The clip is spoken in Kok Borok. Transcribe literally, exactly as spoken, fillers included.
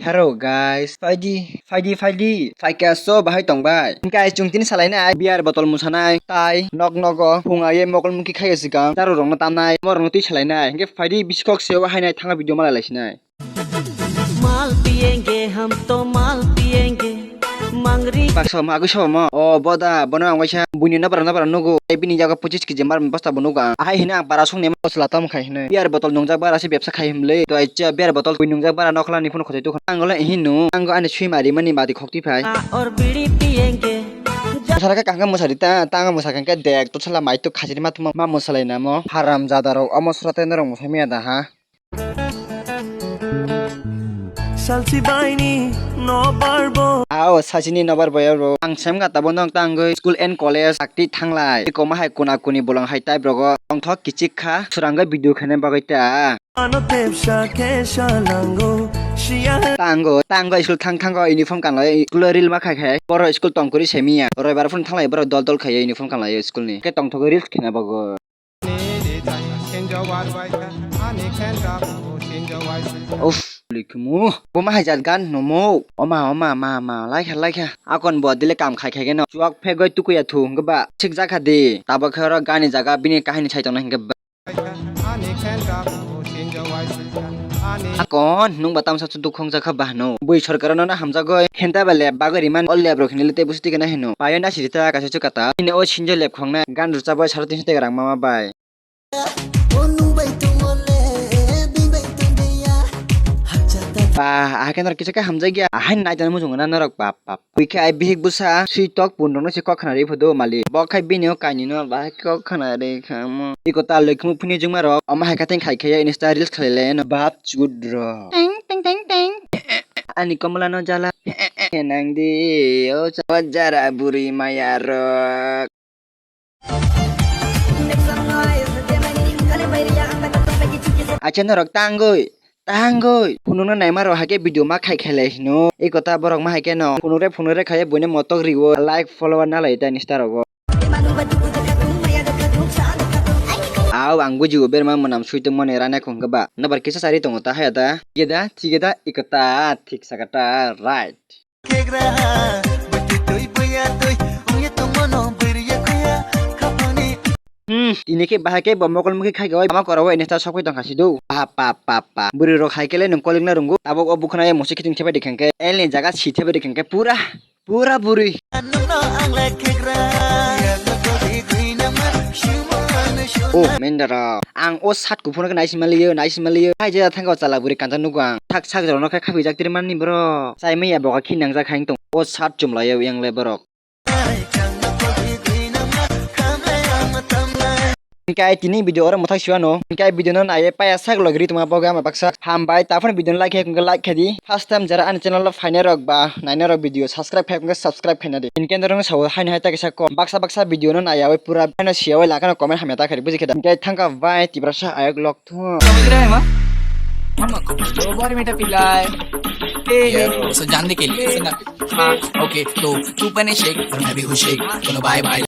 Hello guys, phaidi, phaidi, phaidi. Phaikha so bahai tong bai. Guys, chwng tini salainai beer botol musanai, tai nok nogo phunga ye mokol muki khaiya sikang daru rokno tamnai, morokno twi salainai. Hinkhe phaidi biskok seo hainai thanga video malai laisinai. माल पिएंगे हम तो माल पिएंगे, मांगरी Baksa ma agwi sobo mo. O boda, bono ang waisa buini nabara nabara nugo. Tei bini yago pochis kg mar bosta bo nugo ang. Ahai hino ang para songni ma chwla tam khai hino. Beer botol nungjak bara se bebsa khai himle. To aicha beer botol bui nungjak bara nokla ni phone khojai tukha. Ang le hino. Ang ani sui mari mani bati khok twi phai. और बीड़ी पिएंगे। Sara ka kangka musari ta, ta ang musa kangka dek to sala mai to khajiri ma tuma ma musalai namo. Haram jada rok omo sura te norok musai maya da ha. Salchi baini nobar bo. Ao, sachini nobar boyo bro. Ang sem gata bono tangwi school and college akti thanglai. Iko ma hai kuna kuni bolong hai type rogo. Tongthok kichik kha, surangwi video khene bagwi ta. Ano tepsa kesa lango, siya. Tango, tango school thang thango uniform kanlai, school reel ma khai khai. Boro school tongkuri semiya. Roibar phun thanglai boro dol dol khai uniform kanlai school ni. Ke tongthok reels khena bago. Uff, likhimu. Bo ma hai jat gan nomo. Oma, oma, ma, ma, laikha, laikha. Akon bo dile kam khai khai geno. Chuak phegoi tukuya thu hwnkhe ba. Sikjakha di. Tabok khe oro gani jaga bini kahini sai tongna hwnkhe ba. Akon, nwng ba tamsa chu dukhong jakha bahno. Bui sorkar no hamjagoi. Henta ba lep bagoi riman o lep rok hinile tei busi tikana hino. Payo na sirita kaisa chu kata. Ini o sinjo lep khongna gan rwchapoi saro tinso tega rang mama bai. Ba, ahai khe norok kisa khe hamjakya. Ahai nai tongna muchung na norok bap bap. Bui khe ai bihik bwsa sui tok pun rokno se kok khna ri phodo mali. Bo khai bini o kainwi no bahai kok khna ri kha mo. Iko ta loi khumuk phini jungma rok omo hai kha teng khai khe Insta reels khlai le no bap chut rok. Teng teng teng teng. Ani komla no jala. Nang di o jara buri maya rok. Acha norok tangoi, tangoi. Phunukno naima rok haikhe video ma khai khailai hino. Eko ta borok ma haikhe no. Phunukre phunukre khaiya buino motok riwo. Like follower nalai ta Insta rogo. Aw ang bujigo berma mwnam sui tongmani rana khungkhe ba. Nabar kisa chari tongo ta haya ta. Thikeda, thikeda, eko ta thik saka ta right. Hmm, tini khe bahai khe bo mokol mukhi khai khe oi. Ama korabo ini ta sokwi tongkha sidu. Pa, pa, pa, pa. Bwrwi rok hai khe le nwng kolik na rwngo. Tabuk o bukhna ya musi khiting thebai dikhang khe. Elni jaga si thebai dikhang khe pura, pura bwrwi. Oh, mendara. Ang o sat kuphurno khe naisima liyo, naisima liyo. Hai jaya thangka o chala bwrwi kanta nugo ang. Sak sak jorokno khe khapijak tiri mani borok. Chai manya boka khi nangjak hai tong. O sat chumlaio yang le borok. Hinkhe ai tini video oro mwthak siwano. Hinkhe ai video no naiye paya sak logri tongma boga ama baksa. Hambai, taphano video no like khe, like khe di. First time jara ani channel o phainai rok ba nainai rok video subscribe khe, subscribe khe na di. Hinkhe norok no sao haino hai ta kisa kom. Baksa baksa video no naiya oi pura haino siya oi lakano comment hamya ta khe di, buji khe da. Hinkhe thangka bai Tiprasa ayok lok thu. समझ रहे हैं माँ? हम आपको दो बार मीठा पिलाए। ए, ये, उसे जानने के लिए सुना। हाँ, ओके, तो तू पहने शेक और मैं भी हूँ शेक। दोनों बाय बाय।